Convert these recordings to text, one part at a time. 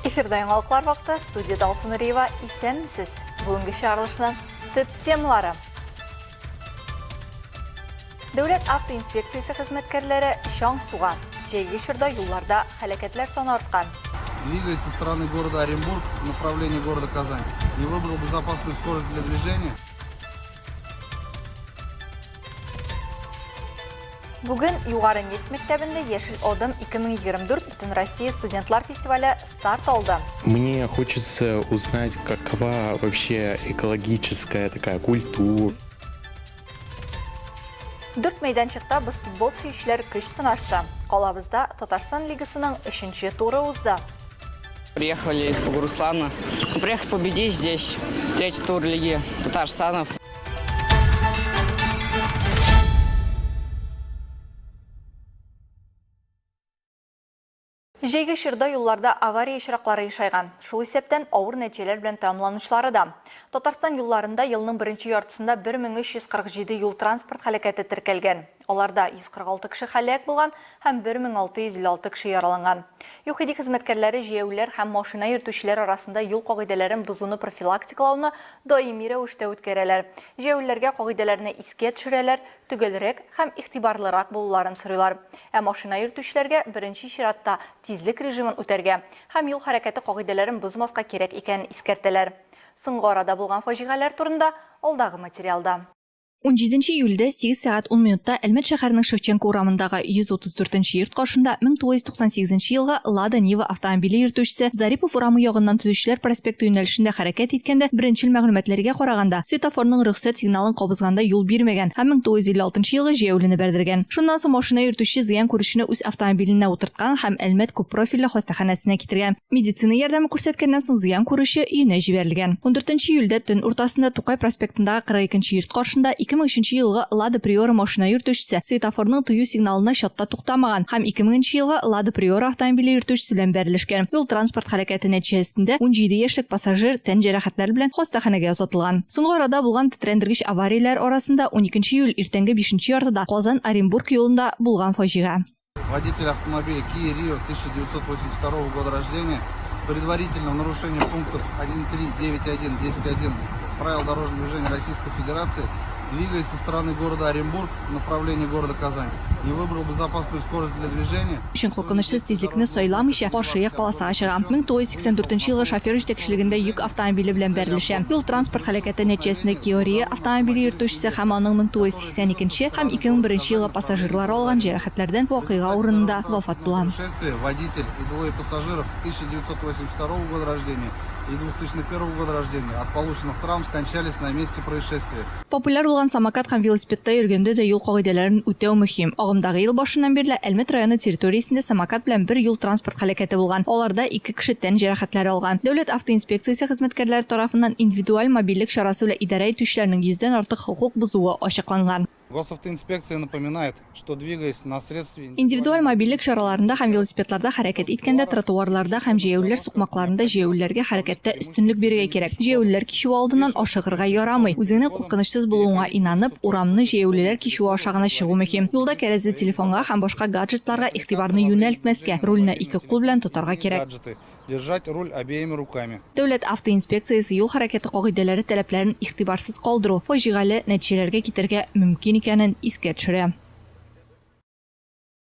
Эфирда яңалыклар вакыты, студияда Алсу Нуриева. Исәнмесез! Бүгенге чыгарылышның төп темалары. Дәүләт автоинспекциясе хезмәткәрләре чаң суга. Җәйге чорда юлларда һәлакәтләр саны арткан. Двигаясь со стороны города Оренбург в направлении города Казань, не выбрал безопасную скорость для движения. Бүген Югары нефть мәктәбендә Яшел адым 2024 Бөтенроссия студентлар фестивале старт алды. Мне хочется узнать, какова вообще экологическая такая культура. Дүрт мәйданчыкта баскетбол сөючеләр көч сынашты. Калабызда Татарстан лигасының өченче туры узды. Приехали из Бугуруслана. Приехали победить здесь. Третий тур Лиги Татарстанов. Җәйге чорда юлларда авария очраклары ешайган. Шул исәптән, авыр нәтиҗәләр белән тәмамланучылары да. Татарстан юлларында елның беренче яртысында 1347 юл-транспорт һәлакәте теркәлгән. Аларда 146 кеше һәлак булган һәм 1656 кеше яраланган. ЮХИДИ хезмәткәрләре җәяүлеләр һәм машина йөртүчеләр арасында юл кагыйдәләрен бозуны профилактикалауны даими рәвештә үткәрәләр. Җәяүлеләргә кагыйдәләрне искә төшерәләр, төгәлрәк һәм игътибарлырак булуларын сорыйлар. Ә машина йөртүчеләргә беренче чиратта тизлек режимын үтәргә һәм юл хәрәкәте кагыйдәләрен бозмаска кирәк икәнен искәртәләр. Соңгы арада булган фаҗигаләр турында алдагы материалда. Унҗиденче июльдә сигез сәгать ун минутта Әлмәт шәһәренең Шевченко урамындагы 134 нче йорт каршында 1998 нче елгы Лада Нива автомобиле йөртүчесе Зарипов урамы ягыннан Төзүчеләр проспекты юнәлешендә хәрәкәт иткәндә беренчел мәгълүматларга караганда, светофорның рөхсәт сигналын кабызганда юл бирмәгән һәм 1956 нчы елгы җәяүлене бәрдергән. Шуннан соң машина йөртүче зыян күрүчене үз автомобиленә утырткан һәм Әлмәт күппрофильле хастаханәсенә китергән. Медицина ярдәме күрсәткәннән соң зыян күрүче өенә җибәрелгән. Ундүртенче июльдә төн уртасында Тукай проспектындагы 42 нче йорт каршында 2003 нче елгы Лада Приора машина йөртүчесе светофорның тыю сигналына чатта туктамаган һәм 2000 нче елгы Лада Приора автомобиле йөртүчесе белән бәрелешкән. Юл-транспорт һәлакәте нәтиҗәсендә 17 яшьлек пассажир тән җәрәхәтләре белән хастаханәгә озатылган. Соңгы арада булган тетрәндергеч аварияләр арасында 12 июль иртәнге бишенче яртыда Казан-Оренбург юлында булган фаҗига. Водитель автомобиля Kia Rio 1982 года рождения предварительно в нарушении пунктов 1.3, 9.1, 10.1 правил дорожного движения Российской Федерации двигаясь со стороны города Оренбург в направлении города Казань, не выбрал безопасную скорость для движения. Өчен куркынычсыз тизлекне сайламыйча, каршы як полосага чыга. 1984 елгы шофер җитәкчелегендә йөк автомобиле белән бәрелешә. Юл-транспорт һәлакәте нәтиҗәсендә Kia Rio автомобиле йөртүчесе һәм аның 1982 һәм 2001 елгы пассажирлары алган җәрәхәтләрдән вакыйга урынында вафат була. Водитель и двое пассажиров 1982 года рождения и 2001 года рождения от полученных травм скончались на месте происшествия. Популяр булган самокат һәм велосипедта йөргәндә дә юл кагыйдәләрен үтәү мөһим. Агымдагы ел башыннан бирле Әлмәт районы территориясендә самокат белән бер юл-транспорт һәлакәте булган, аларда ике кеше тән җәрәхәтләре алган. Дәүләт автоинспекциясе хезмәткәрләре тарафыннан индивидуаль мобильлек чарасы белән идарә итүчеләрнең йөздән артык хокук бозуы ачыкланган. Госавтоинспекция напоминает, что двигаясь на средстве Индивидуаль мобильлек чараларында һәм велосипедларда хәрәкәт иткәндә тротуарларда һәм җәяүлеләр сукмакларында җәяүлеләргә хәрәкәттә өстенлек бирергә кирәк. Җәяүлеләр кичүе алдыннан ашыгырга ярамый. Үзеңнең куркынычсыз булуыңа инанып, урамны җәяүлеләр кичүе аша гына чыгу мөһим. Юлда кәрәзле телефонга һәм башка гаджетларга игътибарны юнәлтмәскә, рульне ике кул белән тотарга кирәк. Держать руль обеими руками. Дәүләт автоинспекциясе юл хәрәкәте кагыйдәләре таләпләрен игътибарсыз калдыру фаҗигале нәтиҗәләргә китерергә мөмкин икәнен искә төшерә.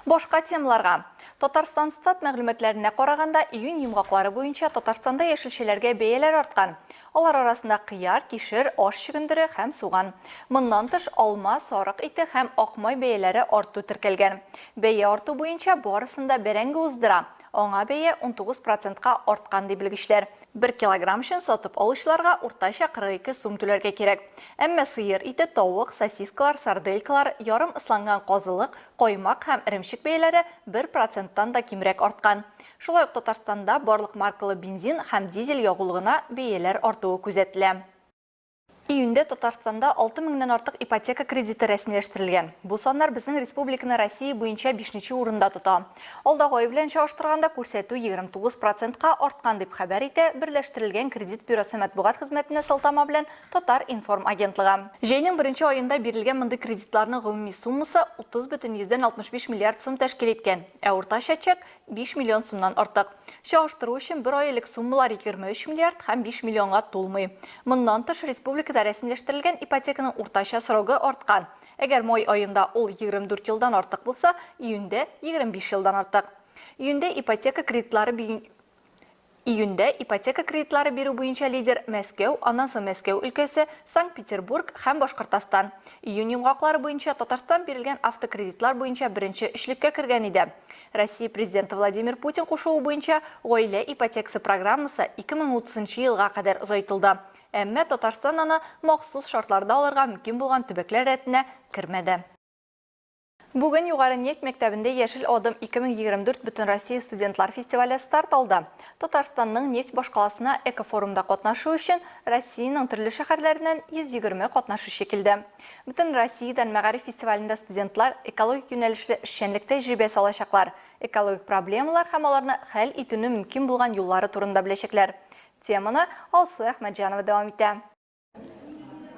Башка темаларга. Татарстанстат мәгълүматларына караганда, июнь йомгаклары буенча Татарстанда яшелчәләргә бәяләр арткан. Алар арасында кыяр, кишер, аш чөгендере һәм суган. Моннан тыш, алма, сарык ите һәм ак май бәяләре арту теркәлгән. Бәя арту буенча барысын да бәрәңге уздыра. Аңа бәя 19 процентка арткан, ди белгечләр. Бер килограмм өчен сатып алучыларга уртача 42 сум түләргә кирәк. Әмма сыер ите, тавык, сосискалар, сарделькалар, ярым ысланган казылык, каймак һәм эремчек бәяләре бер проценттан да кимрәк арткан. Шулай ук Татарстанда барлык маркалы бензин һәм дизель ягулыгына бәяләр артуы күзәтелә. Июньдә Татарстанда 6 меңнән артык ипотека кредиты рәсмиләштерелгән. Бу саннар безнең республиканы Россия буенча бишенче урында тота. Алдагы ай белән чагыштырганда күрсәтү 29 процентка арткан, дип хәбәр итә Берләштерелгән кредит бюросы матбугат хезмәтенә сылтама белән Татар-информ агентлыгы. Җәйнең беренче аенда бирелгән мондый кредитларның гомуми суммасы 30,65 миллиард сум тәшкил иткән, ә уртача чек, 5 миллион сумнан артык. Чагыштыру өчен, бер ай элек суммалар 23 миллиард һәм 5 миллионга тулмый. Моннан тыш, республикада рәсмиләштерелгән ипотеканың уртача срогы арткан. Әгәр май аенда ул 24 елдан артык булса, июньдә, 25 елдан артык. Июньдә ипотека кредитлары Июньдә ипотека кредитлары бирү буенча лидер, Мәскәү, аннан соң Мәскәү өлкәсе, Санкт-Петербург һәм Башкортостан. Июнь йомгаклары буенча Татарстан бирелгән автокредитлар буенча беренче өчлеккә кергән иде. Россия Президенты Владимир Путин кушуы буенча Гаилә ипотекасы программасы 2030 нчы елга кадәр озайтылды. Әмма Татарстан аны махсус шартларда алырга мөмкин булган төбәкләр рәтенә кермәде. Бүген Югары нефть мәктәбендә Яшел адым 2024 Бөтенроссия студентлар фестивале старт алды. Татарстанның нефть башкаласына экофорумда катнашу өчен Россиянең төрле шәһәрләреннән 120 катнашучы килде. Бөтенроссиядән мәгариф фестивалендә студентлар экологик юнәлешле эшчәнлек тәҗрибәсе алачаклар, экологик проблемалар һәм аларны хәл итүне мөмкин булган юллары турында беләчәкләр. Теманы Алсу Әхмәтҗанова дәвам итә.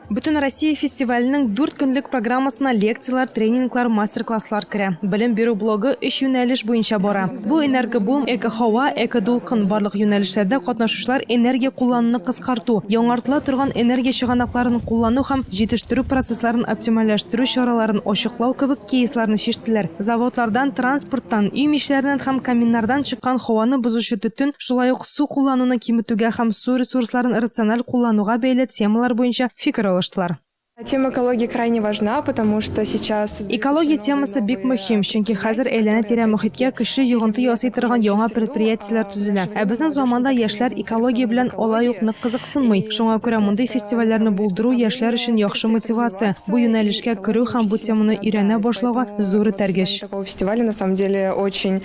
Бөтенроссия фестиваленең дүрт көнлек программасына лекцияләр, тренинглар, мастер-класслар керә. Белем бирү блогы өч юнәлеш буенча бара. Бу Энергобум, Экоһава, Экодулкын. Барлык юнәлешләрдә катнашучылар энергия куллануны кыскарту, яңартыла торган энергия чыганакларын куллану һәм җитештерү процессларын оптимальләштерү чараларын ачыклау кебек кейсларны чиштеләр. Заводлардан, транспорттан, өй мичләреннән һәм каминнардан чыккан һаваны бозучы төтен, шулай ук су куллануны киметүгә һәм су ресурсларын рациональ куллануга бәйле темалар буенча фикер алыштылар. Тема экологии крайне важна, потому что сейчас Экология темасы бик мөһим, чөнки хәзер әйләнә-тирә мохиткә көчле йогынты ясый торган яңа предприятиеләр төзелә. Ә безнең заманда яшьләр экология белән алай ук нык кызыксынмый. Шуңа күрә мондый фестивальләрне булдыру яшьләр өчен яхшы мотивация, бу юнәлешкә керү һәм бу теманы өйрәнә башлауга зур этәргеч. Такого фестиваля на самом деле очень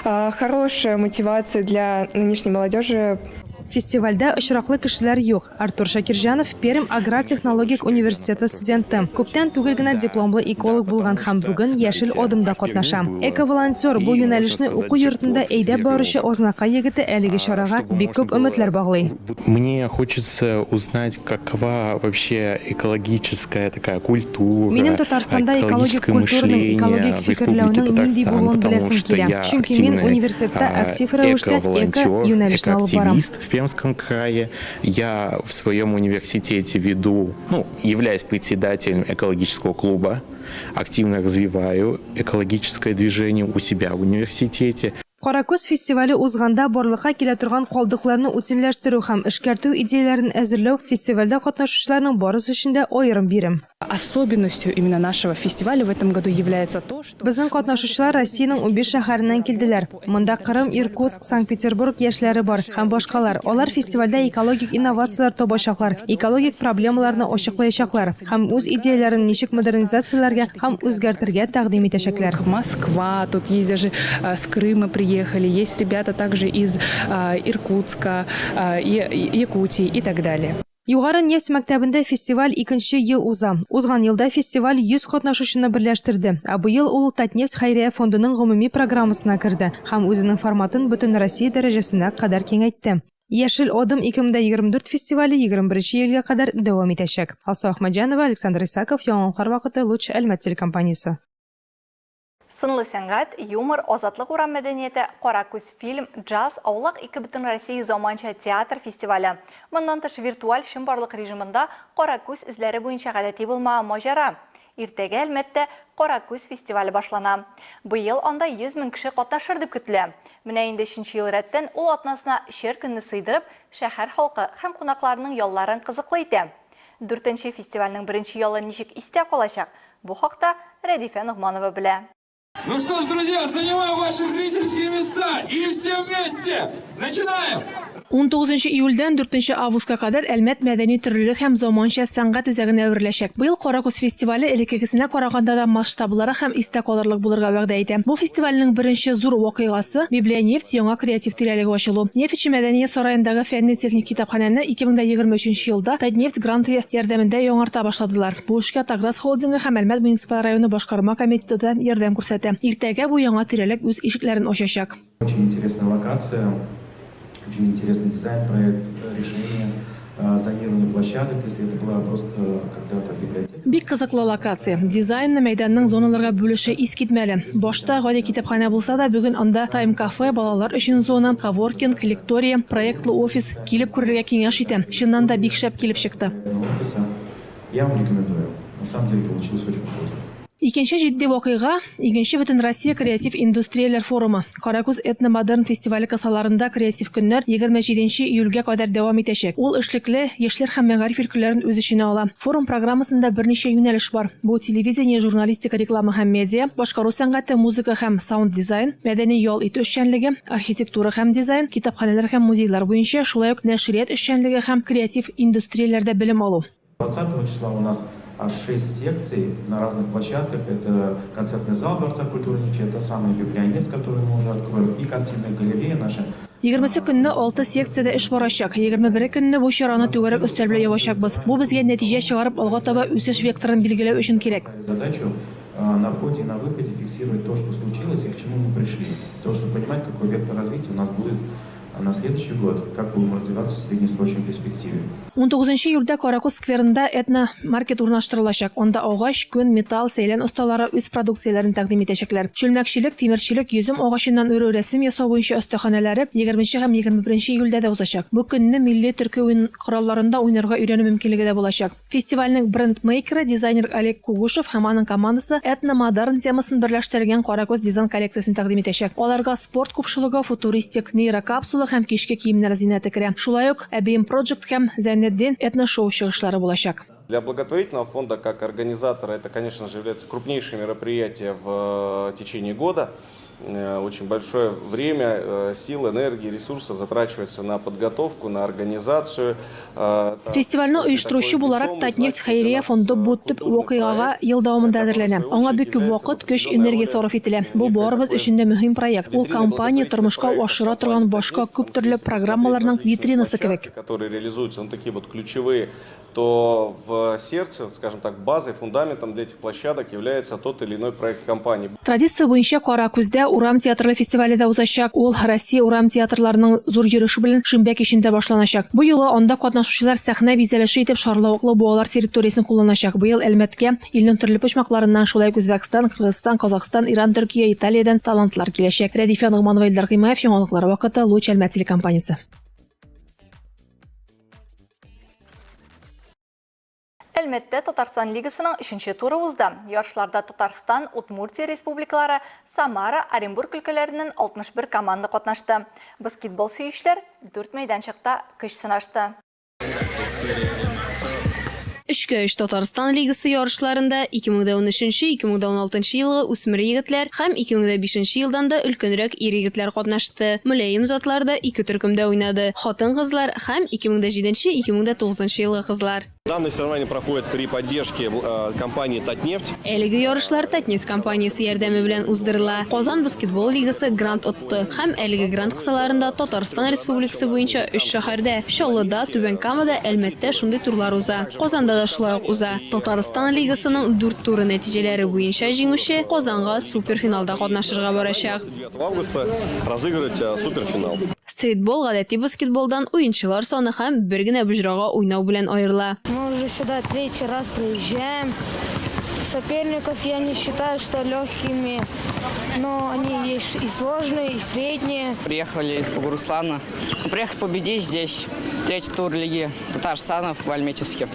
Хорошая мотивация для нынешней молодежи. Фестивальдә очраклы кешеләр юк. Артур Шакирҗанов, Пермь аграр-технологик университеты студенты. Күптән түгел генә дипломлы эколог булган һәм бүген Яшел адымда катнаша. Эко-волонтер, бу юнәлешне уку йортында әйдәп баручы Азнакай егете әлеге чарага бик күп өметләр баглый. Мне хочется узнать, какова вообще экологическая такая культура, Минем Татарстанда экологик экологическое культураның, мышление экологик в Республике фикерләүнең нинди Татарстан, булуын потому беләсем что килә. я Чөнки мин активный университетта актив рәвештә эко эко-волонтер, юнәлешне алып барам. экоактивист в Пермском крае. Я в своем университете веду, ну, являюсь председателем экологического клуба, активно развиваю экологическое движение у себя в университете. Каракүз фестивале узганда барлыкка килә торган калдыкларны утильләштерү һәм эшкәртү идеяләрен әзерләү фестивальдә катнашучыларның барысы өчен дә аерым бирем. Особенностью именно нашего фестиваля в этом году является то, что Безнең катнашучылар Россиянең унбиш шәһәреннән килделәр. Монда Кырым, Иркутск, Санкт-Петербург яшьләре бар һәм башкалар. Алар фестивальдә экологик инновацияләр табачаклар, экологик проблемаларны ачыклаячаклар һәм үз идеяләрен ничек модернизацияләргә һәм үзгәртергә тәкъдим итәчәкләр. Москва, тут есть даже с Крыма приехали, есть ребята также из Иркутска, Якутии и так далее. Югары нефть мәктәбендә фестиваль икенче ел уза. Узган елда фестиваль 100 катнашучыны берләштерде, ә быел ул Татнефть хәйрия фондының гомуми программасына керде һәм үзенең форматын бөтенроссия дәрәҗәсенә кадәр киңәйтте. Яшел адым 2024 фестивале 21 июльгә кадәр дәвам итәчәк. Алсу Әхмәтҗанова, Александр Исаков, Яңалыклар вакыты, Луч, Әлмәт телекомпаниясе. Сынлы сәнгать, юмор, Азатлык урам мәдәнияте, Каракүз фильм, джаз, Аулак ике бөтенроссия заманча театр фестивале. Моннан тыш, виртуаль чынбарлык режимында Каракүз эзләре буенча гадәти булмаган маҗара. Иртәгә Әлмәттә Каракүз фестивале башлана. Быел анда 100 мең кеше катнашыр дип көтелә. Менә инде өченче ел рәттән ул атнасына өчәр көнне сыйдырып, шәһәр халкы һәм кунакларының ялларын кызыклы итә. Дүртенче фестивальнең беренче ялы ничек истә калачак? Бу хакта Рәдифә Ногманова белә. Ну что ж, друзья, занимаем ваши зрительские места и все вместе начинаем! Унтугызынчы июльдән дүртенче августка кадәр Әлмәт мәдәни төрлелек һәм заманча сәнгать үзәгенә әвереләчәк. Быел Каракүз фестивале элеккегесенә караганда да масштаблырак һәм истә калырлык булырга вәгъдә итә. Бу фестивальнең беренче зур вакыйгасы, Библионефть яңа креатив тирәлеге ачылу. Нефтьче мәдәният сараендагы фәнни-техник китапханәне 2023 елда Татнефть гранты ярдәмендә яңарта башладылар. Бу эшкә Таграс холдингы һәм Әлмәт муниципаль районы башкарма комитеты да ярдәм күрсәтә. Иртәгә бу яңа тирәлек үз ишекләрен ачачак. Очень интересная локация, очень интересный дизайн, проект решения зонирования площадок, если это была просто когда-то библиотека. Бик кызыклы локация. Дизайнны мәйданның зоналарга бүлеше искитмәле. Башта гади китапханә булса да, бүген анда тайм-кафе, балалар өчен зона, коворкинг, лектория, проектлы офис. Килеп күрергә киңәш итәм. Чыннан да бик шәп килеп чыкты. Офиса. Я вам рекомендую. На самом деле получилось очень круто. Икенче җитди вакыйга, Икенче Бөтенроссия креатив индустрияләр форумы. Каракүз этно-модерн фестивале кысаларында креатив көннәр 27 нче июльгә кадәр дәвам итәчәк. Ул эшлекле, яшьләр һәм мәгариф өлкәләрен үз эченә ала. Форум программасында берничә юнәлеш бар. Бу, телевидение, журналистика, реклама һәм медиа, башкару сәнгате, музыка һәм саунд-дизайн, мәдәни-ял итү эшчәнлеге, архитектура һәм дизайн, китапханәләр һәм музейлар буенча, шулай ук нәшрият эшчәнлеге һәм креатив индустрияләрдә белем алу. 20 числа у нас аж 6 секций на разных площадках. Это концертный зал Дворца культуры Ничи, это самый библионец, который мы уже откроем, и картинная галерея наша. Егермесе көнне алты секциядә эш барачак. Егерме бере көнне бу чараны түгәрәк өстәл белән ябачакбыз. Бу безгә нәтиҗә чыгарып, алга таба үсеш векторын билгеләү өчен кирәк. Задачу на входе и на выходе фиксировать то, что случилось и к чему мы пришли. То, чтобы понимать, какой вектор развития у нас будет на следующий год, как будем развиваться в среднесрочной перспективе. Унтугызынчы июльдә Каракүз скверында этно-маркет урнаштырылачак. Анда агач, күн, металл, сәйлән осталары үз продукцияләрен тәкъдим итәчәкләр. Чүлмәкчелек, тимерчелек, йөзем агачыннан үрү, рәсем ясау буенча остаханәләре егерменче һәм 21 июльдә дә узачак. Бу көнне милли төрки уен коралларында уйнарга өйрәнү мөмкинлеге дә булачак. Фестивальнең бренд-мейкеры, дизайнер Олег Кугушев һәм аның командасы этно-модерн темасын берләштергән Каракүз дизайн коллекциясен тәкъдим итәчәк. Аларга спорт купшылыгы, футуристик нейрокапсула һәм кичке киемнәр зиннәте керә. Шулай ук Әбием Project һәм Зәйнетдин этно-шоу чыгышлары булачак. Для благотворительного фонда как организатора это, конечно же, является крупнейшее мероприятие в течение года. Э, очень большое время, э, сил, энергии, ресурсов затрачивается на подготовку, на организацию. Э, Фестивальне оештыручы буларак Татнефть хәйрия фонды бу төп вакыйгага ел дәвамында әзерләнә. Аңа бик күп вакыт, көч, энергия сарыф ителә. Бу барыбыз өчен дә мөһим проект. Ул компания тормышка ашыра торган башка күп төрле программаларның витринасы кебек. Которые реализуются, ну, такие вот ключевые то в сердце, скажем так, базой, фундаментом для этих площадок является тот или иной проект компании. Традиция буенча Каракүздә урам театрлы фестивале дә узачак. Ул Россия урам театрларының зур йөреше белән шимбә кичендә башланачак. Бу юлы анда катнашучылар сәхнә бизәлеше итеп шарлавыклы буалар территориясен кулланачак. Быел Әлмәткә илнең төрле почмакларыннан, шулай ук Үзбәкстан, Кыргызстан, Казахстан, Иран, Төркия, Италиядән талантлар киләчәк. Рәдифә Ногманова, Илдар Гыймаев, Яңалыклар вакыты, Луч Әлмәт телекомпаниясе. Әлмәттә Татарстан лигасының өченче туры узды. Ярышларда Татарстан, Удмуртия республикалары, Самара, Оренбург өлкәләреннән 61 команда катнашты. Баскетбол сөючеләр дүрт мәйданчыкта көч сынашты. Өчкә өч Татарстан лигасы ярышларында 2013-2016 елгы үсмер егетләр һәм 2005 елдан да өлкәнрәк ир-егетләр катнашты. Мөлаем затлар да ике төркемдә уйнады, хатын-кызлар һәм 2007-2009 елгы кызлар. Данное соревнование проходит при поддержке компании Татнефть. Әлеге ярышлар Татнефть компаниясе ярдәме белән уздырыла. Казан баскетбол лигасы грант отты һәм әлеге грант кысаларында Татарстан Республикасы буенча өч шәһәрдә, Чаллыда, Түбән Камада, Әлмәттә шундый турлар уза. Казанда да шулай ук уза. Татарстан лигасының дүрт туры нәтиҗәләре буенча җиңүче Казанга суперфиналда катнашырга барачак. 9 августа разыгрывать суперфинал. Стритбол гадәти баскетболдан уенчылар саны һәм бер генә боҗрага уйнау белән аерыла. Мы уже сюда третий раз приезжаем. Соперников я не считаю, что легкими, но они есть и сложные, и средние. Приехали из Бугуруслана. Приехали победить здесь. Третий тур Лиги Татарстанов в Альметьевске.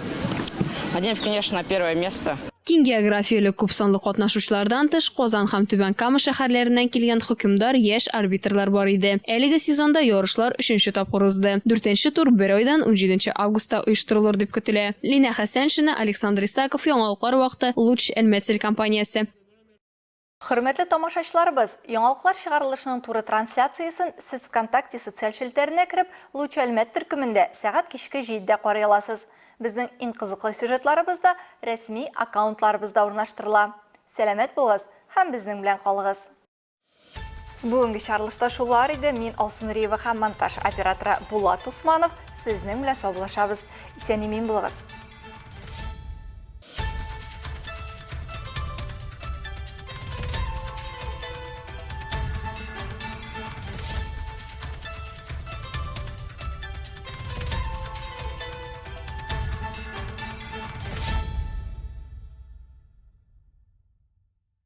Надеемся, конечно, на первое место. Киң географияле күпсанлы катнашучылардан тыш, Казан һәм Түбән Кама шәһәрләреннән килгән хөкемдар яшь арбитрлар бар иде. Әлеге сезонда ярышлар өченче тапкыр узды. Дүртенче тур бер айдан, унҗиденче августта оештырылыр дип көтелә. Линә Хәсәншина, Александр Исаков, Яңалыклар вакыты, Луч, Әлмәт телекомпаниясе. Хөрмәтле тамашачыларыбыз, яңалыклар чыгарылышының туры трансляциясен сез ВКонтакте социаль челтәренә кереп, Луч Әлмәт төркемендә сәгать кичке җидедә карый аласыз. Безнең иң кызыклы сюжетларыбыз да рәсми аккаунтларыбызда урнаштырыла. Сәламәт булыгыз һәм безнең белән калыгыз! Бүгенге чыгарылышта шулар иде. Мин Алсу Нуриева һәм монтаж операторы Булат Усманов сезнең белән саубуллашабыз. Исән-имин булыгыз!